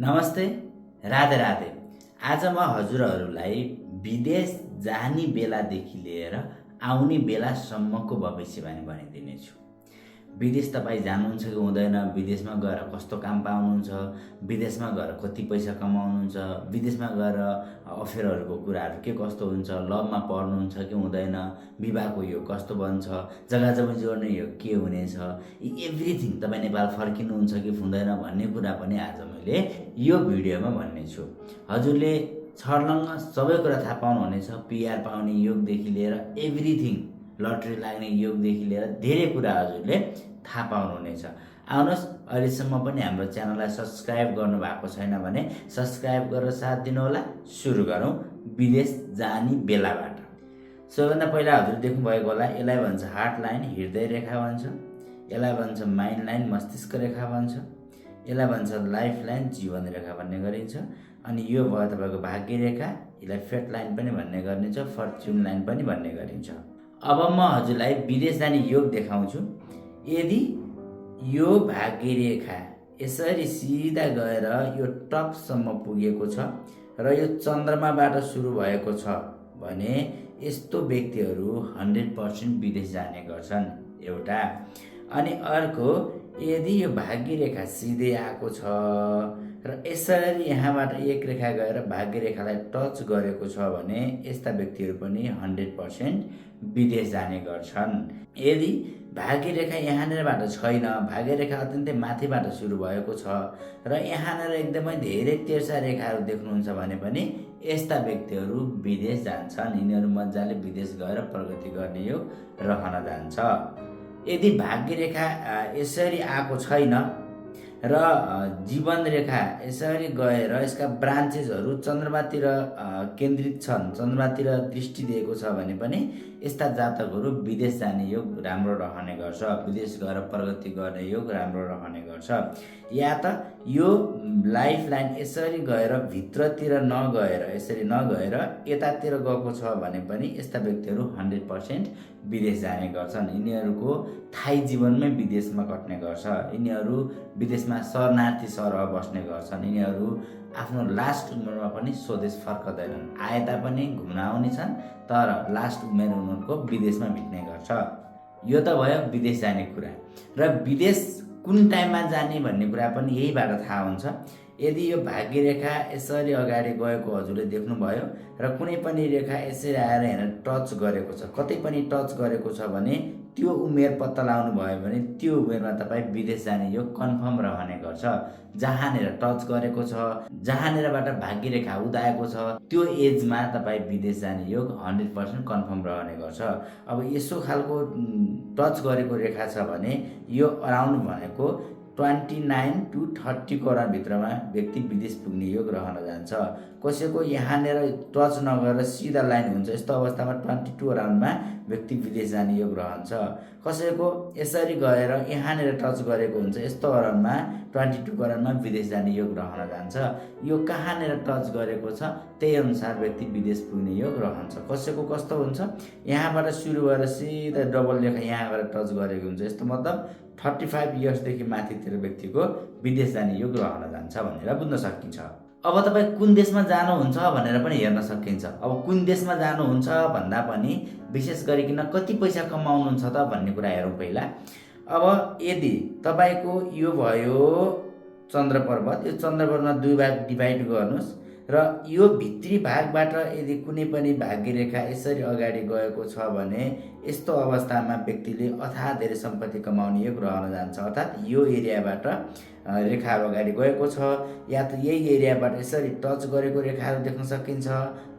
नमस्ते, राधे राधे। आज म हजुरहरूलाई विदेश जाने बेलादेखि लिएर आउने बेलासम्मको भविष्यवाणी भनिदिनेछु। विदेश तपाईँ जानुहुन्छ कि हुँदैन, विदेशमा गएर कस्तो काम पाउनुहुन्छ, विदेशमा गएर कति पैसा कमाउनुहुन्छ, विदेशमा गएर अफेयरहरूको कुराहरू के कस्तो हुन्छ, लभमा पर्नुहुन्छ कि हुँदैन, विवाहको योग कस्तो बन्छ, जग्गा जमिन जोड्ने योग के हुनेछ, एभ्रिथिङ तपाईँ नेपाल फर्किनुहुन्छ कि हुँदैन भन्ने कुरा पनि आज मैले यो भिडियोमा भन्नेछु। हजुरले छर्लङ्ग सबै कुरा थाहा पाउनुहुनेछ, पिआर पाउने योगदेखि लिएर एभ्रिथिङ, लटरी लाग्ने योगदेखि लिएर धेरै कुरा हजुरले थाहा पाउनुहुनेछ। आउनुहोस्, अहिलेसम्म पनि हाम्रो च्यानललाई सब्सक्राइब गर्नुभएको छैन भने सब्सक्राइब गरेर साथ दिनुहोला। सुरु गरौँ विदेश जाने बेलाबाट। सबैभन्दा पहिला हजुर देख्नुभएको होला, यसलाई भन्छ हार्ट लाइन, हृदय रेखा भन्छ। यसलाई भन्छ माइन्ड लाइन, मस्तिष्क रेखा भन्छ। यसलाई भन्छ लाइफ लाइन, जीवन रेखा भन्ने गरिन्छ। अनि यो भयो तपाईँको भाग्य रेखा, यसलाई फेट लाइन पनि भन्ने गरिन्छ, फर्च्युन लाइन पनि भन्ने गरिन्छ। अब म हजुरलाई विदेश जाने योग देखाउँछु। यदि यो भाग्य रेखा यसरी सिधा गएर यो टपसम्म पुगेको छ र यो चन्द्रमाबाट सुरु भएको छ भने यस्तो व्यक्तिहरू 100% विदेश जाने गर्छन्, एउटा। अनि अर्को, यदि यो भाग्य रेखा सिधै आएको छ र यसरी यहाँबाट एक रेखा गएर भाग्य रेखालाई टच गरेको छ भने यस्ता व्यक्तिहरू पनि 100% विदेश जाने गर्छन्। यदि भाग्य रेखा यहाँनिरबाट छैन, भाग्य रेखा अत्यन्तै माथिबाट सुरु भएको छ र यहाँनिर एकदमै धेरै तेर्सा रेखाहरू देख्नुहुन्छ भने पनि यस्ता व्यक्तिहरू विदेश जान्छन्। यिनीहरू मजाले विदेश गएर प्रगति गर्ने योग रहन जान्छ। यदि भाग्य रेखा यसरी आएको छैन र जीवन रेखा यसरी गएर यसका ब्रान्चेसहरू चन्द्रमातिर केन्द्रित छन्, चन्द्रमातिर दृष्टि दिएको छ भने पनि यस्ता जातकहरू विदेश जाने योग राम्रो रहने गर्छ, विदेश गएर प्रगति गर्ने योग राम्रो रहने गर्छ। या त यो लाइफ लाइन यसरी गएर भित्रतिर नगएर, यसरी नगएर यतातिर गएको छ भने पनि यस्ता व्यक्तिहरू 100% विदेश जाने गर्छन्। यिनीहरूको थाई जीवनमै विदेशमा कट्ने गर्छ। यिनीहरू विदेशमा शरणार्थी सरह बस्ने गर्छन्। यिनीहरू आफ्नो लास्ट उमेरमा पनि स्वदेश फर्कदैनन्। आए तापनि घुम्न आउने छन्, तर लास्ट उमेर उनीहरूको विदेशमा बित्ने गर्छ। यो त भयो विदेश जाने कुरा। र विदेश कुन टाइममा जाने भन्ने कुरा पनि यहीबाट थाहा हुन्छ। यदि यो भाग्य रेखा यसरी अगाडि गएको हजुरले देख्नुभयो र कुनै पनि रेखा यसरी आएर हेरेर टच गरेको छ, कतै पनि टच गरेको छ भने त्यो उमेर पत्ता लगाउनु भयो भने त्यो उमेरमा तपाईँ विदेश जाने योग कन्फर्म रहने गर्छ। जहाँनिर टच गरेको छ, जहाँनिरबाट भाग्य रेखा उदाएको छ, त्यो एजमा तपाईँ विदेश जाने योग 100% कन्फर्म रहने गर्छ। अब यसो खालको टच गरेको रेखा छ भने यो अराउन्ड भनेको 29 to 30 भित्रमा व्यक्ति विदेश पुग्ने योग रहन जान्छ। कसैको यहाँनिर टच नगरेर सिधा लाइन हुन्छ, यस्तो अवस्थामा 22 अराउन्डमा व्यक्ति विदेश जाने योग रहन्छ। कसैको यसरी गएर यहाँनिर टच गरेको हुन्छ, यस्तो अराउन्डमा 22 अराउन्डमा विदेश जाने योग रहन जान्छ। यो कहाँनिर टच गरेको छ त्यही अनुसार व्यक्ति विदेश पुग्ने योग रहन्छ। कसैको कस्तो हुन्छ, यहाँबाट सुरु भएर सिधा डबल रेखा यहाँबाट टच गरेको हुन्छ, यस्तो मतलब 35 इयर्सदेखि माथितिर व्यक्तिको विदेश जाने योग रहन जान्छ भनेर बुझ्न सकिन्छ। अब तपाईँ कुन देशमा जानुहुन्छ भनेर पनि हेर्न सकिन्छ। अब कुन देशमा जानुहुन्छ भन्दा पनि विशेष गरिकन कति पैसा कमाउनुहुन्छ त भन्ने कुरा हेरौँ पहिला। अब यदि तपाईँको यो भयो चन्द्र पर्वत, यो चन्द्र पर्वतमा दुई भाग डिभाइड गर्नुहोस् र यो भित्री भागबाट यदि कुनै पनि भाग्य रेखा यसरी अगाडि गएको छ भने यस्तो अवस्थामा व्यक्तिले अथाह धेरै सम्पत्ति कमाउने योग रहन जान्छ। अर्थात् यो एरियाबाट रेखाहरू अगाडि गएको छ या त यही एरियाबाट यसरी टच गरेको रेखाहरू देख्न सकिन्छ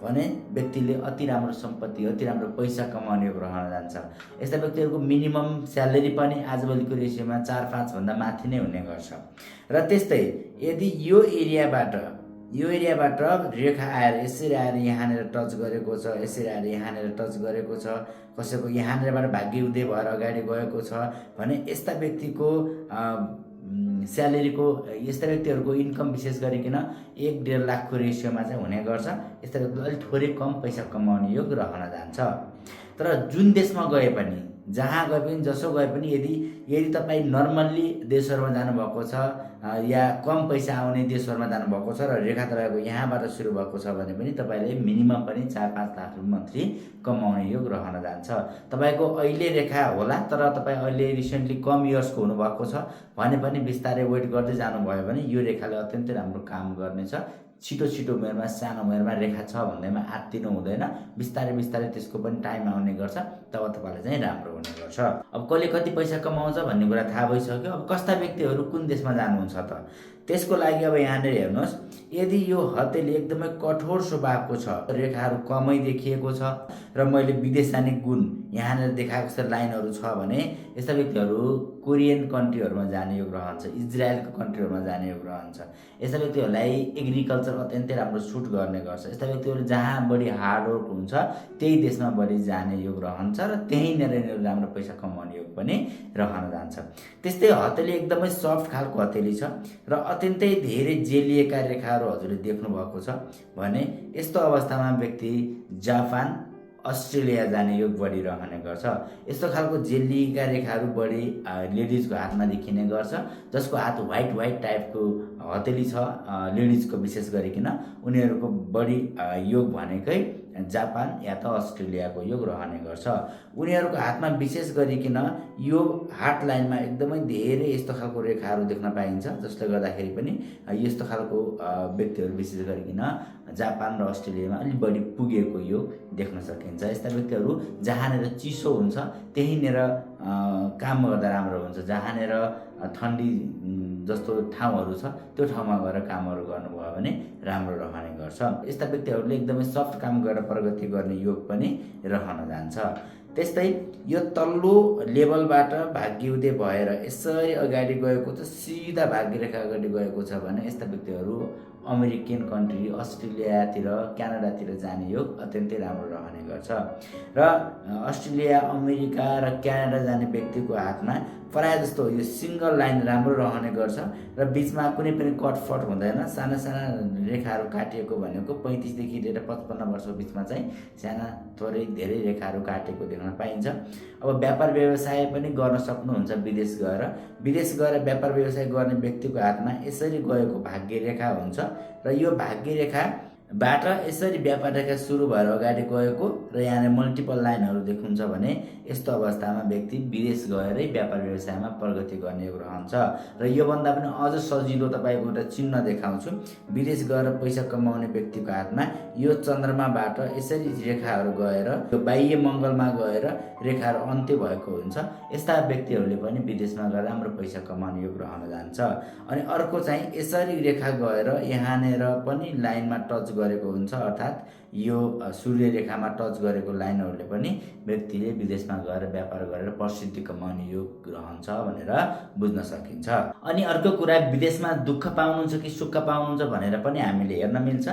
भने व्यक्तिले अति राम्रो सम्पत्ति, अति राम्रो पैसा कमाउने योग रहन जान्छ। यस्ता व्यक्तिहरूको मिनिमम स्यालेरी पनि आजभोलिको रेसियोमा 4-5 भन्दा माथि नै हुने गर्छ। र त्यस्तै यदि यो एरियाबाट रेखा आएर यसरी आएर यहाँनिर टच गरेको छ, यसरी आएर यहाँनिर टच गरेको छ, कसैको यहाँनिरबाट भाग्य उदय भएर अगाडि गएको छ भने यस्ता व्यक्तिको स्यालेरीको, यस्ता व्यक्तिहरूको इन्कम विशेष गरिकन 1-1.5 लाखको रेसियोमा चाहिँ हुने गर्छ। यस्ता व्यक्तिले अलिक थोरै कम पैसा कमाउने योग रहन जान्छ। तर जुन देशमा गए पनि, जहाँ गए पनि, जसो गए पनि, यदि तपाईँ नर्मल्ली देशहरूमा जानुभएको छ या कम पैसा आउने देशहरूमा जानुभएको छ र रेखा तपाईँको यहाँबाट सुरु भएको छ भने पनि तपाईँले मिनिमम पनि 4-5 लाख रुपियाँ मन्थली कमाउने योग रहन जान्छ। तपाईँको अहिले रेखा होला तर तपाईँ अहिले रिसेन्टली कम इयर्सको हुनुभएको छ भने पनि बिस्तारै वेट गर्दै जानुभयो भने यो रेखाले अत्यन्तै राम्रो काम गर्नेछ। छिटो छिटो उमेरमा सानो उमेरमा रेखा छ भन्दैमा आत्तिनु हुँदैन, बिस्तारै बिस्तारै त्यसको पनि टाइम आउने गर्छ, तब तपाईँलाई चाहिँ राम्रो हुने गर्छ। अब कसले कति पैसा कमाउँछ भन्ने कुरा थाहा भइसक्यो। अब कस्ता व्यक्तिहरू कुन देशमा जानुहुन्छ त त्यसको लागि अब यहाँनिर हेर्नुहोस्, यदि यो हतेली एकदमै कठोर स्वभावको छ, रेखाहरू कमै देखिएको छ र मैले विदेश जाने गुण यहाँनिर देखाएको जस्तो लाइनहरू छ भने यस्ता व्यक्तिहरू कोरियन कन्ट्रीहरूमा जाने योग रहन्छ, इजरायलको कन्ट्रीहरूमा जाने योग रहन्छ। यस्ता व्यक्तिहरूलाई एग्रिकल्चर अत्यन्तै राम्रो सुट गर्ने गर्छ। यस्ता व्यक्तिहरू जहाँ बढी हार्डवर्क हुन्छ त्यही देशमा बढी जाने योग रहन्छ र त्यहीँनिर राम्रो पैसा कमाउने योग पनि रहन जान्छ। त्यस्तै हतेली एकदमै सफ्ट खालको हतेली छ र अत्यन्तै धेरै जेलिएका रेखाहरू हजुरले देख्नुभएको छ भने यस्तो अवस्थामा व्यक्ति जापान अस्ट्रेलिया जाने योग बढी रहने गर्छ। यस्तो खालको जेलिएका रेखाहरू बढी लेडिजको हातमा देखिने गर्छ, जसको हात व्हाइट टाइपको हतेली छ लेडिजको विशेष गरिकन उनीहरूको बढी योग भनेकै जापान या त अस्ट्रेलियाको योग रहने गर्छ। उनीहरूको हातमा विशेष गरिकन यो हार्ट लाइनमा एकदमै धेरै यस्तो खालको रेखाहरू देख्न पाइन्छ, जसले गर्दाखेरि पनि यस्तो खालको व्यक्तिहरू विशेष गरिकन जापान र अस्ट्रेलियामा अलिक बढी पुगेको योग देख्न सकिन्छ। यस्ता व्यक्तिहरू जहाँनिर चिसो हुन्छ त्यहीँनिर काम गर्दा राम्रो हुन्छ, जहाँनिर ठन्डी जस्तो ठाउँहरू छ त्यो ठाउँमा गएर कामहरू गर्नुभयो भने राम्रो रहने गर्छ। यस्ता व्यक्तिहरूले एकदमै सफ्ट काम गरेर प्रगति गर्ने योग पनि रहन जान्छ। त्यस्तै यो तल्लो लेभलबाट भाग्योदय भएर यसरी अगाडि गएको त सिधा भाग्यरेखा अगाडि गएको छ भने यस्ता व्यक्तिहरू अमेरिकन कन्ट्री अस्ट्रेलियातिर क्यानाडातिर जाने योग अत्यन्तै राम्रो रहने गर्छ। र अस्ट्रेलिया अमेरिका र क्यानाडा जाने व्यक्तिको हातमा प्रायः जस्तो यो सिङ्गल लाइन राम्रो रहने गर्छ र बिचमा कुनै पनि कटफट हुँदैन। साना साना रेखाहरू काटिएको भनेको 35 देखि लिएर 55 वर्षको बिचमा चाहिँ साना थोरै धेरै रेखाहरू काटेको देख्न पाइन्छ। अब व्यापार व्यवसाय पनि गर्न सक्नुहुन्छ विदेश गएर व्यापार व्यवसाय गर्ने व्यक्तिको हातमा यसरी गएको भाग्य रेखा हुन्छ र यो भाग्य रेखाबाट यसरी व्यापार रेखा सुरु भएर अगाडि गएको र यहाँनिर मल्टिपल लाइनहरू देख्नुहुन्छ भने यस्तो अवस्थामा व्यक्ति विदेश गएरै व्यापार व्यवसायमा प्रगति गर्ने योग रहन्छ। र योभन्दा पनि अझ सजिलो तपाईँको एउटा चिन्ह देखाउँछु। विदेश गएर पैसा कमाउने व्यक्तिको हातमा यो चन्द्रमाबाट यसरी रेखाहरू गएर यो बाह्य मङ्गलमा गएर रेखाहरू अन्त्य भएको हुन्छ। यस्ता व्यक्तिहरूले पनि विदेशमा गएर राम्रो पैसा कमाउने योग रहन जान्छ। अनि अर्को चाहिँ यसरी रेखा गएर यहाँनिर पनि लाइनमा टच गरेको हुन्छ, अर्थात् यो सूर्य रेखामा टच गरेको लाइनहरूले पनि व्यक्तिले विदेशमा गएर व्यापार गरेर प्रसिद्धि कमाउने योग रहन्छ भनेर बुझ्न सकिन्छ। अनि अर्को कुरा, विदेशमा दुःख पाउनुहुन्छ कि सुख पाउनुहुन्छ भनेर पनि हामीले हेर्न मिल्छ।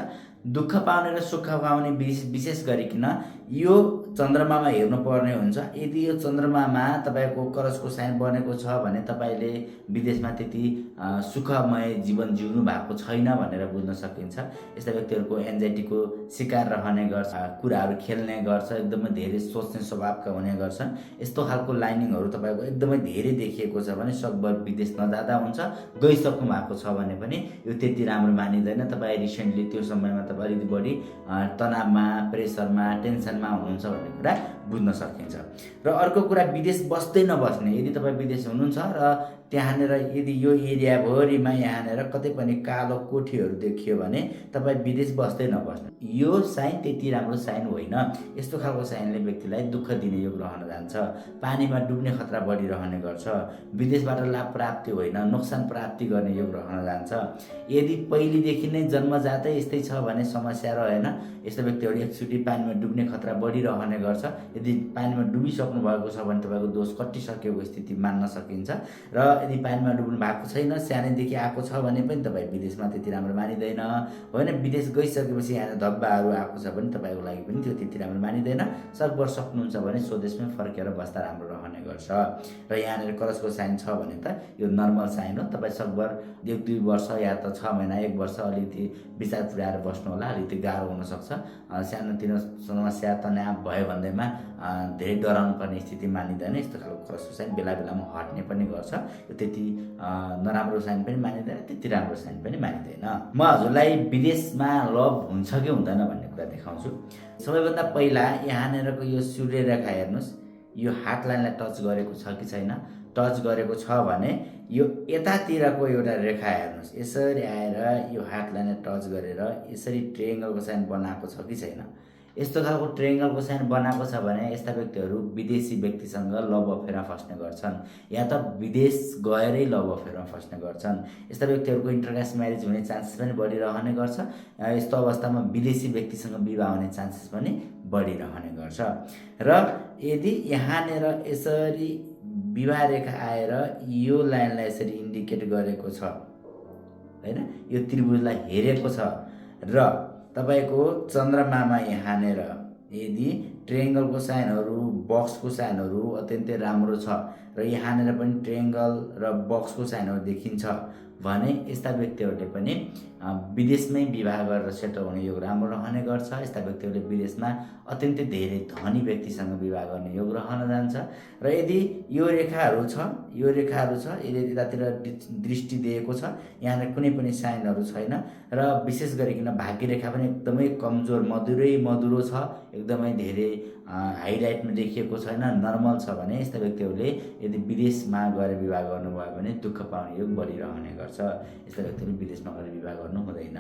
दुःख पाउने र सुख पाउने विशेष गरिकन यो चन्द्रमामा हेर्नुपर्ने हुन्छ। यदि यो चन्द्रमामा तपाईँको करसको साइन बनेको छ भने तपाईँले विदेशमा त्यति सुखमय जीवन जिउनु भएको छैन भनेर बुझ्न सकिन्छ। यस्ता व्यक्तिहरूको एन्जाइटीको शिकार रहने गर्छ, कुराहरू खेल्ने गर्छ, एकदमै धेरै सोच्ने स्वभावका हुने गर्छन्। यस्तो खालको लाइनिङहरू तपाईँको एकदमै धेरै देखिएको छ भने सकभर विदेश नजाँदा हुन्छ। गइसक्नु भएको छ भने पनि यो त्यति राम्रो मानिँदैन। तपाईँ रिसेन्टली त्यो समयमा तपाईँ अलिकति बढी तनावमा, प्रेसरमा, टेन्सनमा हुनुहुन्छ भन्ने कुरा बुझ्न सकिन्छ। र अर्को कुरा, विदेश बस्दै नबस्ने। यदि तपाईँ विदेश हुनुहुन्छ र त्यहाँनिर यदि यो एरियाभरिमा यहाँनिर कतै पनि कालो कोठीहरू देखियो भने तपाईँ विदेश बस्दै नबस्नु। यो साइन त्यति राम्रो साइन होइन। यस्तो खालको साइनले व्यक्तिलाई दुःख दिने योग रहन जान्छ। पानीमा डुब्ने खतरा बढी रहने गर्छ। विदेशबाट लाभ प्राप्ति होइन, नोक्सान प्राप्ति गर्ने योग रहन जान्छ। यदि पहिलेदेखि नै जन्मजातै यस्तै छ भने समस्या रहेन। यस्तो व्यक्तिहरू एकचोटि पानीमा डुब्ने खतरा बढी रहने गर्छ। यदि पानीमा डुबिसक्नु भएको छ भने तपाईँको दोष कटिसकेको स्थिति मान्न सकिन्छ। र यदि पानीमा डुब्नु भएको छैन, सानैदेखि आएको छ भने पनि तपाईँ विदेशमा त्यति राम्रो मानिँदैन। होइन, विदेश गइसकेपछि यहाँ धब्बाहरू आएको छ भने तपाईँको लागि पनि त्यो त्यति राम्रो मानिँदैन। सकभर सक्नुहुन्छ भने स्वदेशमै फर्केर बस्दा राम्रो रहने गर्छ। र यहाँनिर करसको साइन छ भने त यो नर्मल साइन हो। तपाईँ सकभर 1-2 वर्ष या त 6 महिना 1 वर्ष अलिकति विचार पुर्याएर बस्नु होला। अलिकति गाह्रो हुनसक्छ। सानोतिनो समस्या तनाव भयो भन्दैमा धेरै डराउनु पर्ने स्थिति मानिँदैन। यस्तो खालको करसको साइन बेला बेलामा हट्ने पनि गर्छ। त्यति नराम्रो साइन पनि मानिँदैन, त्यति राम्रो साइन पनि मानिँदैन। म हजुरलाई विदेशमा लभ हुन्छ कि हुँदैन भन्ने कुरा देखाउँछु। सबैभन्दा पहिला यहाँनिरको यो सूर्य रेखा हेर्नुहोस्, यो हार्ट लाइनलाई टच गरेको छ कि छैन। टच गरेको छ भने यो यतातिरको एउटा रेखा हेर्नुहोस्, यसरी आएर यो हार्ट लाइनलाई टच गरेर यसरी ट्रायंगलको साइन बनाएको छ कि छैन। यस्तो खालको ट्रायंगलको साइन बनाएको छ भने यस्ता व्यक्तिहरू विदेशी व्यक्तिसँग लभ अफेयरमा फस्ने गर्छन्, या त विदेश गएरै लभ अफेयरमा फस्ने गर्छन्। यस्ता व्यक्तिहरूको इन्टरकास्ट म्यारेज हुने चान्सेस पनि बढिरहने गर्छ। यस्तो अवस्थामा विदेशी व्यक्तिसँग विवाह हुने चान्सेस पनि बढिरहने गर्छ। र यदि यहाँनिर यसरी विवाह रेखा आएर यो लाइनलाई यसरी इन्डिकेट गरेको छ हैन, यो त्रिभुजलाई हेरेको छ र तपाईको चन्द्रमामा यहाँनिर यदि ट्रायंगलको साइनहरू, बक्सको साइनहरू अत्यन्तै राम्रो छ र यहाँनिर पनि ट्रायंगल र बक्सको साइनहरू देखिन्छ भने यस्ता व्यक्तिहरूले पनि विदेशमै विवाह गरेर सेटल हुने योग राम्रो रहने गर्छ। यस्ता व्यक्तिहरूले विदेशमा अत्यन्तै धेरै धनी व्यक्तिसँग विवाह गर्ने योग रहन जान्छ। र यदि यो रेखाहरू छ, यदि यतातिर दृष्टि दिएको छ, यहाँ कुनै पनि साइनहरू छैन र विशेष गरिकन भाग्य रेखा पनि एकदमै कमजोर मधुरो छ, एकदमै धेरै हाइलाइटमा देखिएको छैन, नर्मल छ भने यस्ता व्यक्तिहरूले यदि विदेशमा गएर विवाह गर्नुभयो भने दुःख पाउने योग बढिरहने गर्छ। यस्ता व्यक्तिहरूले विदेशमा गएर विवाह गर्नु हुँदैन।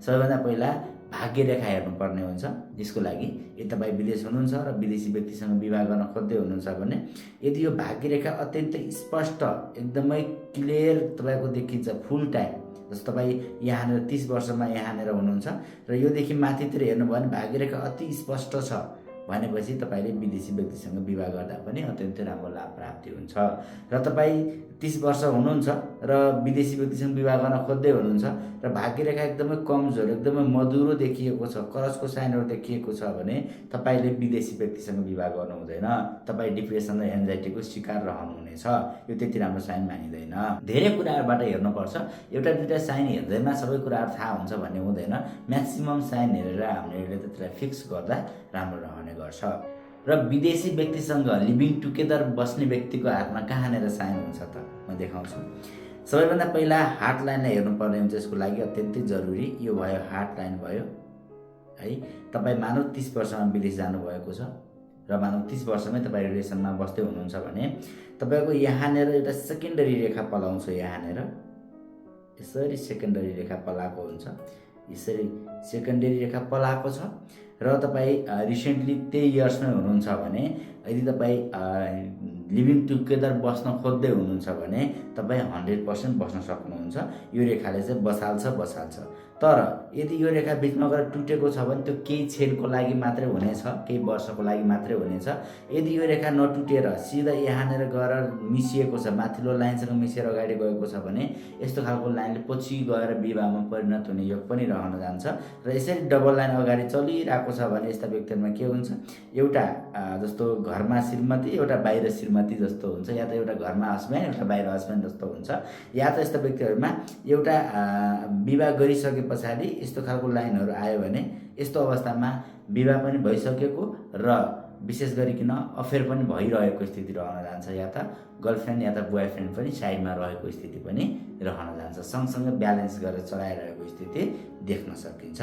सबैभन्दा पहिला भाग्य रेखा हेर्नुपर्ने हुन्छ। यसको लागि यदि तपाईँ विदेश हुनुहुन्छ र विदेशी व्यक्तिसँग विवाह गर्न खोज्दै हुनुहुन्छ भने यदि यो भाग्य रेखा अत्यन्तै स्पष्ट, एकदमै क्लियर तपाईँको देखिन्छ फुल टाइम, जस्तो तपाईँ यहाँनिर 30 वर्षमा यहाँनिर हुनुहुन्छ र योदेखि माथितिर हेर्नुभयो भने भाग्य रेखा अति स्पष्ट छ भनेपछि तपाईँले विदेशी व्यक्तिसँग विवाह गर्दा पनि अत्यन्तै राम्रो लाभ प्राप्ति हुन्छ। र तपाईँ 30 वर्ष हुनुहुन्छ र विदेशी व्यक्तिसँग विवाह गर्न खोज्दै हुनुहुन्छ र भाग्य रेखा एकदमै कमजोर, एकदमै मधुरो देखिएको छ, करजको साइनहरू देखिएको छ भने तपाईँले विदेशी व्यक्तिसँग विवाह गर्नु हुँदैन। तपाईँ डिप्रेसन र एन्जाइटीको शिकार रहनुहुनेछ। यो त्यति राम्रो साइन मानिँदैन। धेरै कुराहरूबाट हेर्नुपर्छ, एउटा दुईटा साइन हेर्दैमा सबै कुराहरू थाहा हुन्छ भन्ने हुँदैन। म्याक्सिमम साइन हेरेर हामीले त्यसलाई फिक्स गर्दा राम्रो रहने गर्छ। र विदेशी व्यक्तिसँग लिभिङ टुगेदर बस्ने व्यक्तिको हातमा कहाँनिर साइन हुन्छ त म देखाउँछु। सबैभन्दा पहिला हार्ट लाइनलाई हेर्नुपर्ने हुन्छ। यसको लागि अत्यन्तै जरुरी यो भयो, हार्ट लाइन भयो है। तपाईँ मानव 30 वर्षमा विदेश जानुभएको छ र मानव 30 वर्षमै तपाईँ रिलेसनमा बस्दै हुनुहुन्छ भने तपाईँको यहाँनिर एउटा सेकेन्डरी रेखा पलाउँछ। यहाँनिर यसरी सेकेन्डरी रेखा पलाएको हुन्छ, यसरी सेकेन्डरी रेखा पलाएको छ र तपाईँ रिसेन्टली त्यही इयर्समै हुनुहुन्छ भने यदि तपाईँ लिभिङ टुगेदर बस्न खोज्दै हुनुहुन्छ भने तपाईँ 100% बस्न सक्नुहुन्छ। यो रेखाले चाहिँ बसाल्छ। तर यदि यो रेखा बिचमा गएर टुटेको छ भने त्यो केही क्षणको लागि मात्रै हुनेछ, केही वर्षको लागि मात्रै हुनेछ। यदि यो रेखा नटुटेर सिधा यहाँनिर गएर मिसिएको छ, माथिल्लो लाइनसँग मिसिएर अगाडि गएको छ भने यस्तो खालको लाइनले पछि गएर विवाहमा परिणत हुने योग पनि रहन जान्छ। र यसरी डबल लाइन अगाडि चलिरहेको छ भने यस्ता व्यक्तिहरूमा के हुन्छ, एउटा जस्तो घरमा श्रीमती, एउटा बाहिर श्रीमती जस्तो हुन्छ, या त एउटा घरमा हस्बेन्ड, एउटा बाहिर हस्बेन्ड जस्तो हुन्छ, या त यस्ता व्यक्तिहरूमा एउटा विवाह गरिसके पछाडि यस्तो खालको लाइनहरू आयो भने यस्तो अवस्थामा विवाह पनि भइसकेको र विशेष गरिकन अफेयर पनि भइरहेको स्थिति रहन जान्छ, या त गर्लफ्रेन्ड या त बोयफ्रेन्ड पनि साइडमा रहेको स्थिति पनि रहन जान्छ। सँगसँगै ब्यालेन्स गरेर चलाइरहेको स्थिति देख्न सकिन्छ।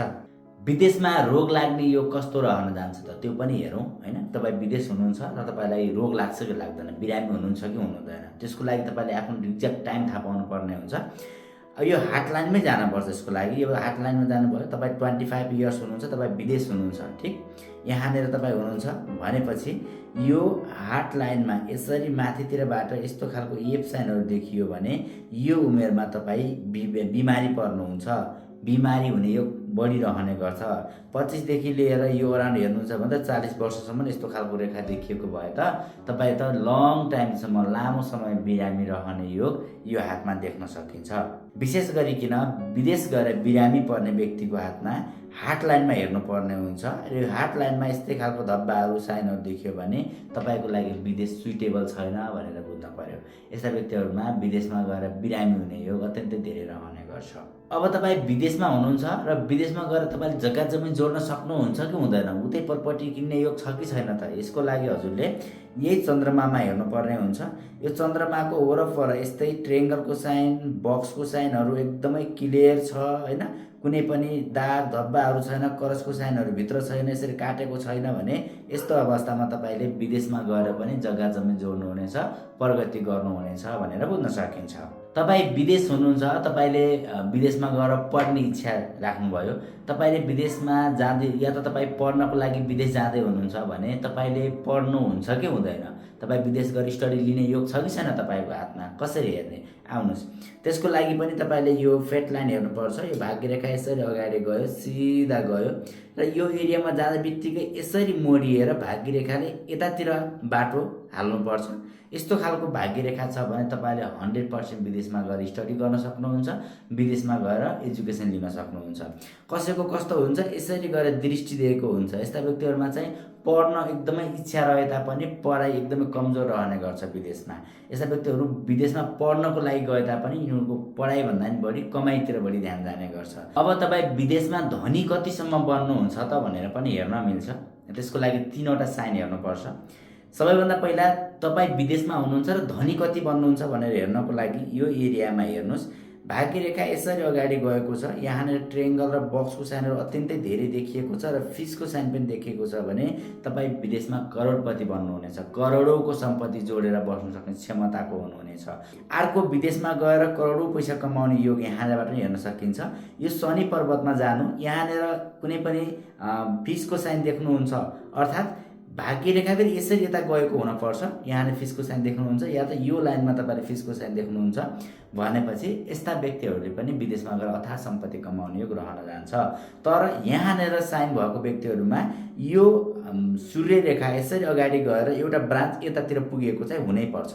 विदेशमा रोग लाग्ने योग कस्तो रहन जान्छ त त्यो पनि हेरौँ हैन। तपाईँ विदेश हुनुहुन्छ र तपाईँलाई रोग लाग्छ कि लाग्दैन, बिरामी हुनुहुन्छ कि हुनुहुँदैन, त्यसको लागि तपाईँले आफ्नो एक्ज्याक्ट टाइम थाहा पाउनु पर्ने हुन्छ। यो हार्ट लाइनमै जानुपर्छ। यसको लागि यो हार्ट लाइनमा जानुभयो, तपाईँ 25 इयर्स हुनुहुन्छ, तपाईँ विदेश हुनुहुन्छ, ठिक यहाँनिर तपाईँ हुनुहुन्छ भनेपछि यो हार्ट लाइनमा यसरी माथितिरबाट यस्तो खालको एफ साइनहरू देखियो भने यो उमेरमा तपाईँ बिमारी पर्नुहुन्छ, बिमारी हुने योग बढिरहने गर्छ। 25 देखि लिएर यो अराउन्ड हेर्नुहुन्छ भने त 40 वर्षसम्म यस्तो खालको रेखा देखिएको भए त तपाईँ त लङ टाइमसम्म, लामो समय बिरामी रहने योग यो हातमा देख्न सकिन्छ। विशेष गरिकन विदेश गएर बिरामी पर्ने व्यक्तिको हातमा हार्ट लाइनमा हेर्नुपर्ने हुन्छ। र यो हार्ट लाइनमा यस्तै खालको धब्बाहरू, साइनहरू देखियो भने तपाईँको लागि विदेश सुइटेबल छैन भनेर बुझ्न पर्यो। यस्ता व्यक्तिहरूमा विदेशमा गएर बिरामी हुने योग अत्यन्तै धेरै रहने गर्छ। अब तपाईँ विदेशमा हुनुहुन्छ र विदेशमा गएर तपाईँले जग्गा जमिन जोड्न सक्नुहुन्छ कि हुँदैन, उतै प्रपर्टी किन्ने योग छ कि छैन त? यसको लागि हजुरले यही चन्द्रमामा हेर्नुपर्ने हुन्छ। यो चन्द्रमाको वरपर यस्तै ट्रेङ्गलको साइन, बक्सको साइनहरू एकदमै क्लियर छ होइन, कुनै पनि दाग धब्बाहरू छैन, करसको साइनहरू भित्र छैन, यसरी काटेको छैन भने यस्तो अवस्थामा तपाईँले विदेशमा गएर पनि जग्गा जमिन जोड्नुहुनेछ, प्रगति गर्नुहुनेछ भनेर बुझ्न सकिन्छ। तपाईँ विदेश हुनुहुन्छ, तपाईँले विदेशमा गएर पढ्ने इच्छा राख्नुभयो, तपाईँले विदेशमा जाँदै या त तपाईँ पढ्नको लागि विदेश जाँदै हुनुहुन्छ भने तपाईँले पढ्नुहुन्छ कि हुँदैन, तपाईँ विदेश गएर स्टडी लिने योग छ कि छैन तपाईँको हातमा, कसरी हेर्ने? आउनुहोस्, त्यसको लागि पनि तपाईँले यो फेट लाइन हेर्नुपर्छ। यो भाग्यरेखा यसरी अगाडि गयो, सिधा गयो र यो एरियामा जाँदा बित्तिकै यसरी मोडिएर भाग्यरेखाले यतातिर बाटो हाल्नुपर्छ। यस्तो खालको भाग्यरेखा छ भने तपाईँले 100% विदेशमा गएर स्टडी गर्न सक्नुहुन्छ, विदेशमा गएर एजुकेसन लिन सक्नुहुन्छ। कसैको कस्तो हुन्छ, यसरी गएर दृष्टि दिएको हुन्छ, यस्ता व्यक्तिहरूमा चाहिँ पढ्न एकदमै इच्छा रहे तापनि पढाइ एकदमै कमजोर रहने गर्छ विदेशमा। यस्ता व्यक्तिहरू विदेशमा पढ्नको लागि गए तापनि यिनीहरूको पढाइभन्दा पनि बढी कमाइतिर बढी ध्यान जाने गर्छ। अब तपाईँ विदेशमा धनी कतिसम्म बन्नुहुन्छ त भनेर पनि हेर्न मिल्छ। त्यसको लागि 3वटा साइन हेर्नुपर्छ। सबैभन्दा पहिला तपाईँ विदेशमा हुनुहुन्छ र धनी कति बन्नुहुन्छ भनेर हेर्नको लागि यो एरियामा हेर्नुहोस्। भाग्यरेखा यसरी अगाडि गएको छ, यहाँनिर ट्रेङ्गल र बक्सको साइनहरू अत्यन्तै धेरै देखिएको छ र फिसको साइन पनि देखिएको छ भने तपाईँ विदेशमा करोडपति बन्नुहुनेछ, करोडौँको सम्पत्ति जोडेर बस्न सक्ने क्षमताको हुनुहुनेछ। अर्को, विदेशमा गएर करोडौँ पैसा कमाउने योग यहाँबाट हेर्न सकिन्छ। यो शनि पर्वतमा जानु, यहाँनिर कुनै पनि फिसको साइन देख्नुहुन्छ, अर्थात् भाग्यरेखा फेरि यसरी यता गएको हुनपर्छ। यहाँले फिसको साइन देख्नुहुन्छ या त यो लाइनमा तपाईँले फिसको साइन देख्नुहुन्छ भनेपछि यस्ता व्यक्तिहरूले पनि विदेशमा गएर अथाह सम्पत्ति कमाउने योग रहन जान्छ। तर यहाँनिर साइन भएको व्यक्तिहरूमा यो सूर्य रेखा यसरी अगाडि गएर एउटा ब्रान्च यतातिर पुगेको चाहिँ हुनैपर्छ।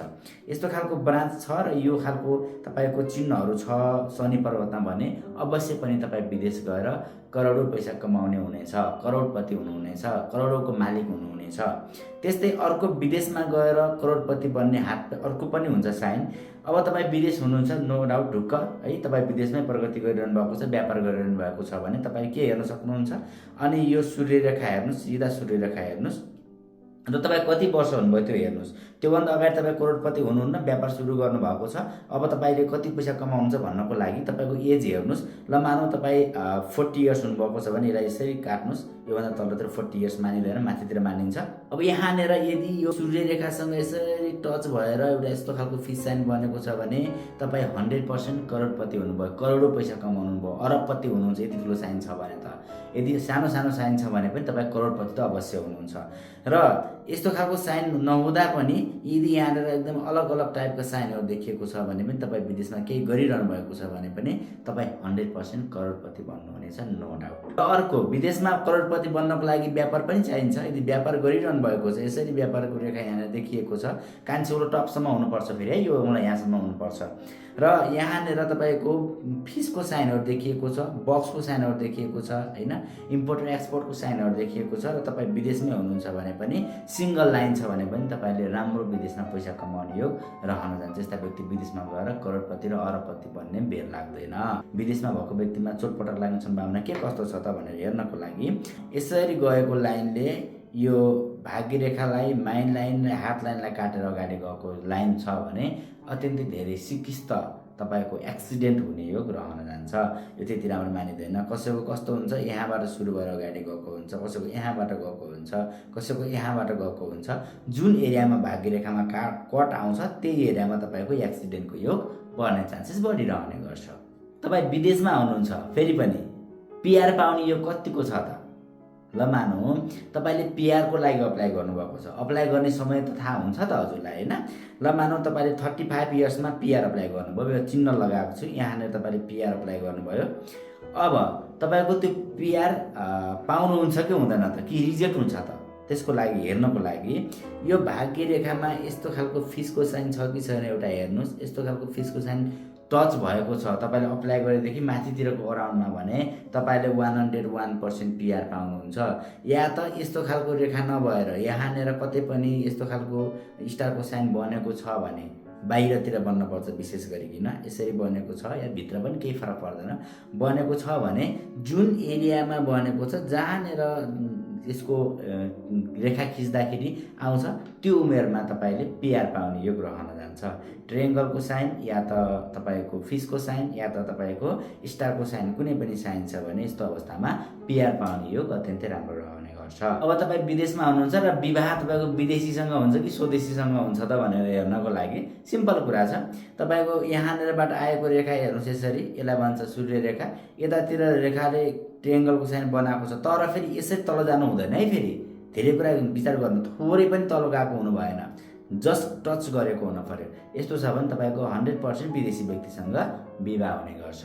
यस्तो खालको ब्रान्च छ र यो खालको तपाईँको चिन्हहरू छ शनि पर्वतमा भने अवश्य पनि तपाईँ विदेश गएर करोडौँ पैसा कमाउने हुनेछ, करोडपति हुनुहुनेछ, करोडौँको मालिक हुनुहुनेछ। त्यस्तै अर्को, विदेशमा गएर करोडपति बन्ने हात अर्को पनि हुन्छ साइन। अब तपाईँ विदेश हुनुहुन्छ, नो डाउट ढुक्क है, तपाईँ विदेशमै प्रगति गरिरहनु भएको छ, व्यापार गरिरहनु भएको छ भने तपाईँ के हेर्न सक्नुहुन्छ, अनि यो सूर्य रेखा हेर्नुहोस्, सिधा सूर्य रेखा हेर्नुहोस् र तपाईँ कति वर्ष हुनुभयो त्यो हेर्नुहोस्। त्योभन्दा अगाडि तपाईँ करोडपति हुनुहुन्न, व्यापार सुरु गर्नुभएको छ, अब तपाईँले कति पैसा कमाउनुहुन्छ भन्नको लागि तपाईँको एज हेर्नुहोस्। ल मानौँ तपाईँ 40 इयर्स हुनुभएको छ भने यसलाई यसरी काट्नुहोस्, योभन्दा तलतिर 40 इयर्स मानिँदैन, माथितिर मानिन्छ। अब यहाँनिर यदि यो सूर्य रेखासँग यसरी टच भएर एउटा यस्तो खालको फिस साइन बनेको छ भने तपाईँ 100% करोडपति हुनुभयो, करोडौँ पैसा कमाउनु भयो, अरबपति हुनुहुन्छ यति ठुलो साइन छ भने त। यदि सानो सानो साइन छ भने पनि तपाईँ करोडपति त अवश्य हुनुहुन्छ। र यस्तो खालको साइन नहुँदा पनि यदि यहाँनिर एकदम अलग अलग टाइपको साइनहरू देखिएको छ भने पनि तपाईँ विदेशमा केही गरिरहनु भएको छ भने पनि तपाईँ 100% करोडपति बन्नुहुनेछ, नो डाउट। र अर्को, विदेशमा करोडपति बन्नको लागि व्यापार पनि चाहिन्छ। यदि व्यापार गरिरहनु भएको छ, यसरी व्यापारको रेखा यहाँनिर देखिएको छ, कान्छौलो टपसम्म हुनुपर्छ, फेरि है यो मलाई यहाँसम्म हुनुपर्छ र यहाँनिर तपाईँको फिसको साइनहरू देखिएको छ, बक्सको साइनहरू देखिएको छ होइन, इम्पोर्ट र एक्सपोर्टको साइनहरू देखिएको छ र तपाईँ विदेशमै हुनुहुन्छ भने पनि सिङ्गल लाइन छ भने पनि तपाईँले राम्रो विदेशमा पैसा कमाउने योग रहन जान्छ। यस्ता व्यक्ति विदेशमा गएर करोडपति र अरबपति बन्ने बेर लाग्दैन। विदेशमा भएको व्यक्तिमा चोटपटक लाग्ने सम्भावना के कस्तो छ त भनेर हेर्नको लागि यसरी गएको लाइनले यो भाग्यरेखालाई, माइन्ड लाइन र हार्ट लाइनलाई काटेर अगाडि गएको लाइन छ भने अत्यन्तै धेरै सिकिस्त तपाईँको एक्सिडेन्ट हुने योग रहन जान्छ। यो त्यति राम्रो मानिँदैन। कसैको कस्तो हुन्छ, यहाँबाट सुरु भएर अगाडि गएको हुन्छ, कसैको यहाँबाट गएको हुन्छ, कसैको यहाँबाट गएको हुन्छ। जुन एरियामा भाग्यरेखामा कट आउँछ त्यही एरियामा तपाईँको एक्सिडेन्टको योग पर्ने चान्सेस बढिरहने गर्छ। तपाईँ विदेशमा हुनुहुन्छ, फेरि पनि पिआर पाउने योग कतिको छ त? ल मानौँ तपाईँले पिआरको लागि अप्लाई गर्नुभएको छ, अप्लाई गर्ने समय त थाहा हुन्छ त हजुरलाई होइन। ल मानौँ तपाईँले 35 इयर्समा पिआर अप्लाई गर्नुभयो, यो चिन्ह लगाएको छु, यहाँनिर तपाईँले पिआर अप्लाई गर्नुभयो। अब तपाईँको त्यो पिआर पाउनुहुन्छ कि हुँदैन त, कि रिजेक्ट हुन्छ त? त्यसको लागि हेर्नको लागि यो भाग्यरेखामा यस्तो खालको फिसको साइन छ कि छैन एउटा हेर्नुहोस्। यस्तो खालको फिसको साइन टच भएको छ तपाईँले अप्लाई गरेदेखि माथितिरको अराउन्डमा भने तपाईँले 101% पिआर पाउनुहुन्छ। या त यस्तो खालको रेखा नभएर यहाँनिर कतै पनि यस्तो खालको स्टारको साइन बनेको छ भने बाहिरतिर बन्नुपर्छ विशेष गरिकन यसरी बनेको छ या भित्र पनि केही फरक पर्दैन बनेको छ भने जुन एरियामा बनेको छ जहाँनिर यसको रेखा खिच्दाखेरि आउँछ त्यो उमेरमा तपाईँले पिआर पाउने योग रहन जान्छ। ट्रायंगलको साइन या त तपाईँको फिसको साइन या त तपाईँको स्टारको साइन कुनै पनि साइन छ भने यस्तो अवस्थामा पिआर पाउने योग अत्यन्तै राम्रो रहने गर्छ। अब तपाईँ विदेशमा हुनुहुन्छ र विवाह तपाईँको विदेशीसँग हुन्छ कि स्वदेशीसँग हुन्छ त भनेर हेर्नको लागि सिम्पल कुरा छ। तपाईँको यहाँनिरबाट आएको रेखा हेर्नुहोस् यसरी, यसलाई भन्छ सूर्य रेखा। यतातिर रेखाले ट्रायंगलको साइन बनाएको छ तर फेरि यसरी तल जानु हुँदैन है। फेरि धेरै कुरा विचार गर्नु, थोरै पनि तल गएको हुनु भएन, जस्ट टच गरेको हुनु पर्यो। यस्तो छ भने तपाईँको 100% विदेशी व्यक्तिसँग विवाह हुने गर्छ।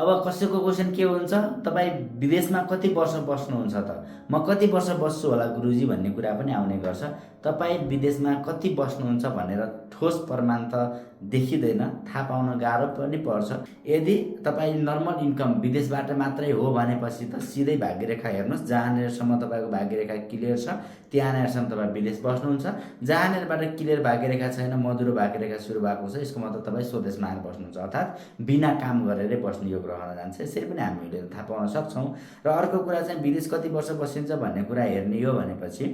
अब कसैको क्वेसन के हुन्छ, तपाईँ विदेशमा कति वर्ष बस्नुहुन्छ त? म कति वर्ष बस्छु होला गुरुजी भन्ने कुरा पनि आउने गर्छ। तपाईँ विदेशमा कति बस्नुहुन्छ भनेर ठोस प्रमाण त देखिँदैन, थाहा पाउन गाह्रो पनि पर्छ। यदि तपाईँ नर्मल इन्कम विदेशबाट मात्रै हो भनेपछि त सिधै भाग्यरेखा हेर्नुहोस्, जहाँनिरसम्म तपाईँको भाग्यरेखा क्लियर छ त्यहाँनिरसम्म तपाईँ विदेश बस्नुहुन्छ। जहाँनिरबाट क्लियर भाग्यरेखा छैन, मधुरो भाग्यरेखा सुरु भएको छ, यसको मतलब तपाईँ स्वदेशमा आएर बस्नुहुन्छ, अर्थात् बिना काम गरेरै बस्ने योग रहन जान्छ। यसरी पनि हामीले थाहा पाउन सक्छौँ। र अर्को कुरा चाहिँ विदेश कति वर्ष बसिन्छ भन्ने कुरा हेर्ने हो भनेपछि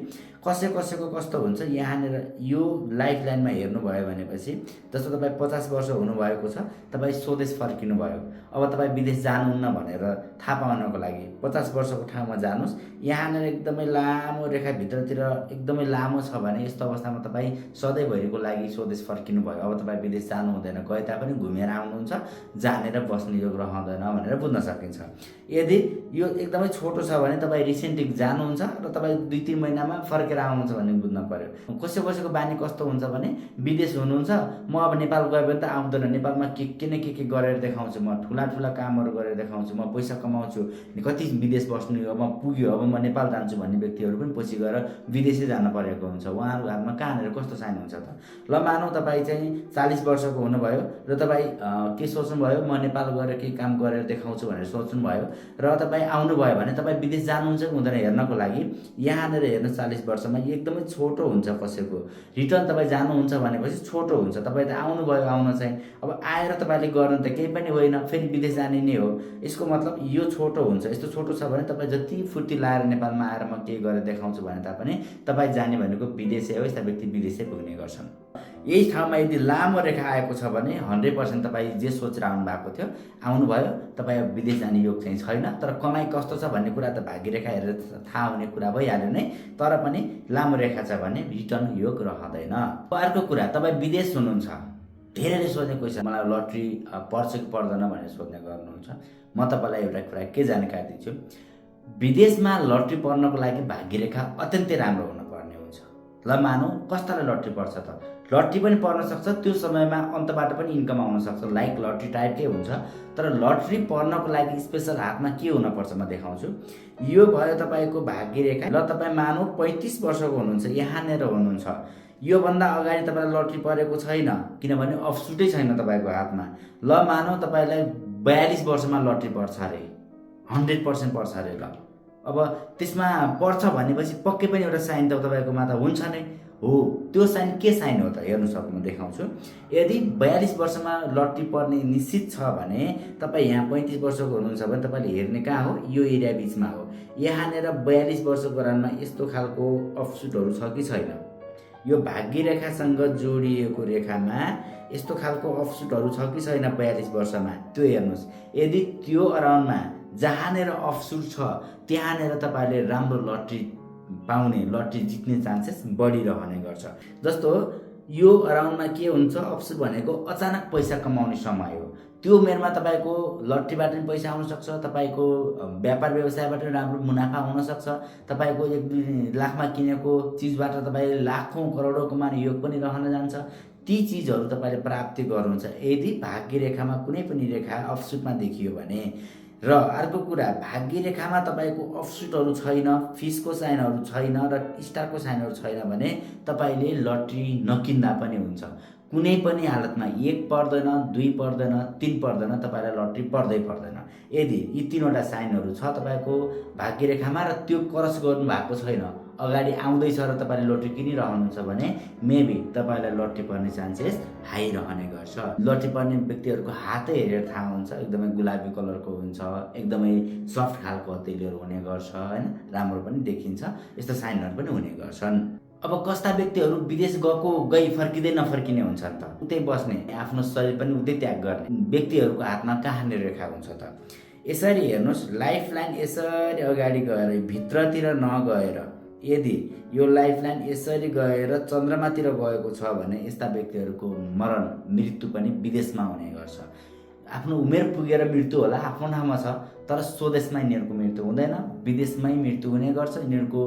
कसैको कस्तो हुन्छ, यहाँनिर यो लाइफ लाइनमा हेर्नुभयो भनेपछि जस्तो तपाईँ 50 वर्ष हुनुभएको छ, तपाईँ स्वदेश फर्किनु भयो, अब तपाईँ विदेश जानुहुन्न भनेर थाहा पाउनको लागि 50 वर्षको ठाउँमा जानुहोस्। यहाँनिर एकदमै लामो रेखा भित्रतिर एकदमै लामो छ भने यस्तो अवस्थामा तपाईँ सधैँभरिको लागि स्वदेश फर्किनु भयो। अब तपाईँ विदेश जानु हुँदैन, गए तापनि घुमेर आउनुहुन्छ, जानेर बस्ने योग रहँदैन भनेर बुझ्न सकिन्छ। यदि यो एकदमै छोटो छ भने तपाईँ रिसेन्टली जानुहुन्छ र तपाईँ 2-3 महिनामा फर्केर आउनुहुन्छ भन्ने बुझ्न पर्यो। कसैको बानी कस्तो हुन्छ भने विदेश हुनुहुन्छ, म अब नेपाल गयो भने त आउँदैन, नेपालमा के न के गरेर देखाउँछु, म ठुला कामहरू गरेर देखाउँछु, म पैसा कमाउँछु, कति विदेश बस्नु हो, म पुग्यो अब म नेपाल जान्छु भन्ने व्यक्तिहरू पनि पछि गएर विदेशै जान परेको हुन्छ। उहाँहरूको हातमा कहाँनिर कस्तो साइन हुन्छ त? ल मानौँ तपाईँ चाहिँ 40 वर्षको हुनुभयो र तपाईँ के सोच्नुभयो, म नेपाल गएर केही काम गरेर देखाउँछु भनेर सोच्नुभयो र तपाईँ आउनुभयो भने तपाईँ विदेश जानुहुन्छ कि हुँदैन हेर्नको लागि यहाँनिर हेर्नु 40 वर्षमा एकदमै छोटो हुन्छ। कसैको रिटर्न तपाईँ जानुहुन्छ भनेपछि छोटो हुन्छ। तपाईँ त आउनुभयो, आउन चाहिँ अब आएर तपाईँले गर्नु त केही पनि होइन, फेरि विदेश जाने नै हो। यसको मतलब यो छोटो हुन्छ। यस्तो छोटो छ भने तपाईँ जति फुर्ती लाएर नेपालमा आएर म केही गरेर देखाउँछु भने तापनि तपाईँ जाने भनेको विदेशै हो, यस्ता व्यक्ति विदेशै पुग्ने गर्छन्। यही ठाउँमा यदि लामो रेखा आएको छ भने 100% तपाईँ जे सोचेर आउनु भएको थियो आउनुभयो, तपाईँ विदेश जाने योग चाहिँ छैन। तर कमाइ कस्तो छ भन्ने कुरा त भाग्यरेखा हेरेर थाहा हुने कुरा भइहाल्यो नै, तर पनि लामो रेखा छ भने रिटर्न योग रहँदैन। अर्को कुरा, तपाईँ विदेश हुनुहुन्छ, धेरैले सोध्ने क्वेसन, मलाई लट्री पर्छ कि पर्दैन भनेर सोध्ने गर्नुहुन्छ। म तपाईँलाई एउटा कुरा के जानकारी दिन्छु, विदेशमा लट्री पर्नको लागि भाग्यरेखा अत्यन्तै राम्रो हुनुपर्ने हुन्छ। ल मानौँ कस्तालाई लट्री पर्छ त? लट्री पनि पर्न सक्छ, त्यो समयमा अन्तबाट पनि इन्कम आउन सक्छ, लाइक लट्री टाइपकै हुन्छ। तर लट्री पर्नको लागि स्पेसल हातमा के हुनपर्छ म देखाउँछु। यो भयो तपाईँको भाग्यरेखा। ल तपाईँ मानौँ 35 वर्षको हुनुहुन्छ, यहाँनिर हुनुहुन्छ, योभन्दा अगाडि तपाईँलाई लट्री परेको छैन किनभने अफसुटै छैन तपाईँको हातमा। ल मानौँ तपाईँलाई 42 वर्षमा लट्री पर्छ अरे, 100% पर्छ अरे। ल अब त्यसमा पर्छ भनेपछि पक्कै पनि एउटा साइन त तपाईँकोमा त हुन्छ नै हो। त्यो साइन के साइन हो त हेर्नु सक्नु म देखाउँछु। यदि 42 वर्षमा लट्री पर्ने निश्चित छ भने तपाईँ यहाँ 35 वर्षको हुनुहुन्छ भने तपाईँले हेर्ने कहाँ हो, यो एरिया बिचमा हो। यहाँनिर 42 वर्षको रानमा यस्तो खालको अफसुटहरू छ कि छैन? यो भाग्यरेखासँग जोडिएको रेखामा यस्तो खालको अफसुटहरू छ कि छैन 42 वर्षमा, त्यो हेर्नुहोस्। यदि त्यो अराउन्डमा जहाँनिर अफसुट छ त्यहाँनिर तपाईँले राम्रो लट्री पाउने, लट्री जित्ने चान्सेस बढिरहने गर्छ। जस्तो यो अराउन्डमा के हुन्छ, अफसुट भनेको अचानक पैसा कमाउने समय हो। त्यो उमेरमा तपाईँको लट्रीबाट पनि पैसा आउन सक्छ, तपाईँको व्यापार व्यवसायबाट पनि राम्रो मुनाफा हुन सक्छ, तपाईँको 1-2 लाखमा किनेको चिजबाट तपाईँ लाखौँ करोडौँ कमाउने योग पनि रहन जान्छ। ती चिजहरू तपाईँले प्राप्ति गर्नुहुन्छ यदि भाग्यरेखामा कुनै पनि रेखा अफसुटमा देखियो भने। र अर्को कुरा, भाग्यरेखामा तपाईँको अफसुटहरू छैन, फिसको साइनहरू छैन र स्टारको साइनहरू छैन भने तपाईँले लट्री नकिन्दा पनि हुन्छ। कुनै पनि हालतमा 1 पर्दैन, 2 पर्दैन, 3 पर्दैन, तपाईँलाई लट्री पर्दैन। यदि यी 3वटा साइनहरू छ तपाईँको भाग्यरेखामा र त्यो क्रस गर्नु भएको छैन, अगाडि आउँदैछ र तपाईँले लोट्री किनिरहनुहुन्छ भने मेबी तपाईँलाई लोट्री पर्ने चान्सेस हाई रहने गर्छ। लोट्री पर्ने व्यक्तिहरूको हातै हेरेर थाहा हुन्छ, एकदमै गुलाबी कलरको हुन्छ, एकदमै सफ्ट खालको हथेलीहरू हुने गर्छ होइन, राम्रो पनि देखिन्छ, यस्तो साइनहरू पनि हुने गर्छन्। अब कस्ता व्यक्तिहरू विदेश गई फर्किँदै नफर्किने हुन्छन् त, उतै बस्ने, आफ्नो शरीर पनि उतै त्याग गर्ने व्यक्तिहरूको हातमा कहाँनिर रेखा हुन्छ त? यसरी हेर्नुहोस्, लाइफ लाइन यसरी अगाडि गएर भित्रतिर नगएर यदि यो लाइफ लाइन यसरी गएर चन्द्रमातिर गएको छ भने यस्ता व्यक्तिहरूको मृत्यु पनि विदेशमा हुने गर्छ। आफ्नो उमेर पुगेर मृत्यु होला आफ्नो ठाउँमा छ, तर स्वदेशमा यिनीहरूको मृत्यु हुँदैन, विदेशमै मृत्यु हुने गर्छ। यिनीहरूको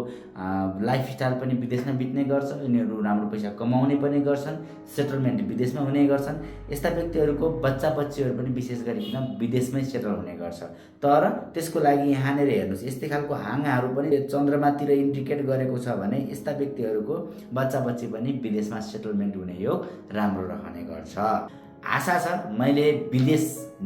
लाइफस्टाइल पनि विदेशमा बित्ने गर्छ, यिनीहरू राम्रो पैसा कमाउने पनि गर्छन्, सेटलमेन्ट विदेशमा हुने गर्छन्। यस्ता व्यक्तिहरूको बच्चा बच्चीहरू पनि विशेष गरिकन विदेशमै सेटल हुने गर्छ। तर त्यसको लागि यहाँनिर हेर्नुहोस्, यस्तै खालको हाँगाहरू पनि चन्द्रमातिर इन्डिकेट गरेको छ भने यस्ता व्यक्तिहरूको बच्चा बच्ची पनि विदेशमा सेटलमेन्ट हुने योग राम्रो रहने गर्छ। आशा छ मैले विदेश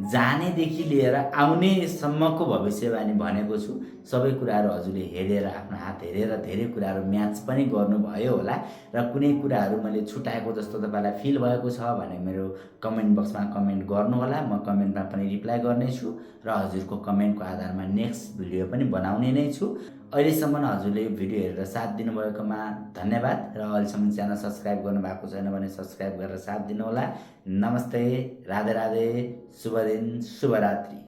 जानेदेखि लिएर आउनेसम्मको भविष्यवाणी भनेको छु। सबै कुराहरू हजुरले हेरेर आफ्नो हात हेरेर धेरै कुराहरू म्याच पनि गर्नुभयो होला र कुनै कुराहरू मैले छुटाएको जस्तो तपाईँलाई फिल भएको छ भने मेरो कमेन्ट बक्समा कमेन्ट गर्नुहोला, म कमेन्टमा पनि रिप्लाई गर्नेछु र हजुरको कमेन्टको आधारमा नेक्स्ट भिडियो पनि बनाउने नै छु। अहिलेसम्म हजुरले यो भिडियो हेरेर साथ दिनुभएकोमा धन्यवाद र अहिलेसम्म च्यानल सब्सक्राइब गर्नुभएको छैन भने सब्सक्राइब गरेर साथ दिनुहोला। नमस्ते, राधे राधे, शुभ दिन, शुभरात्रि।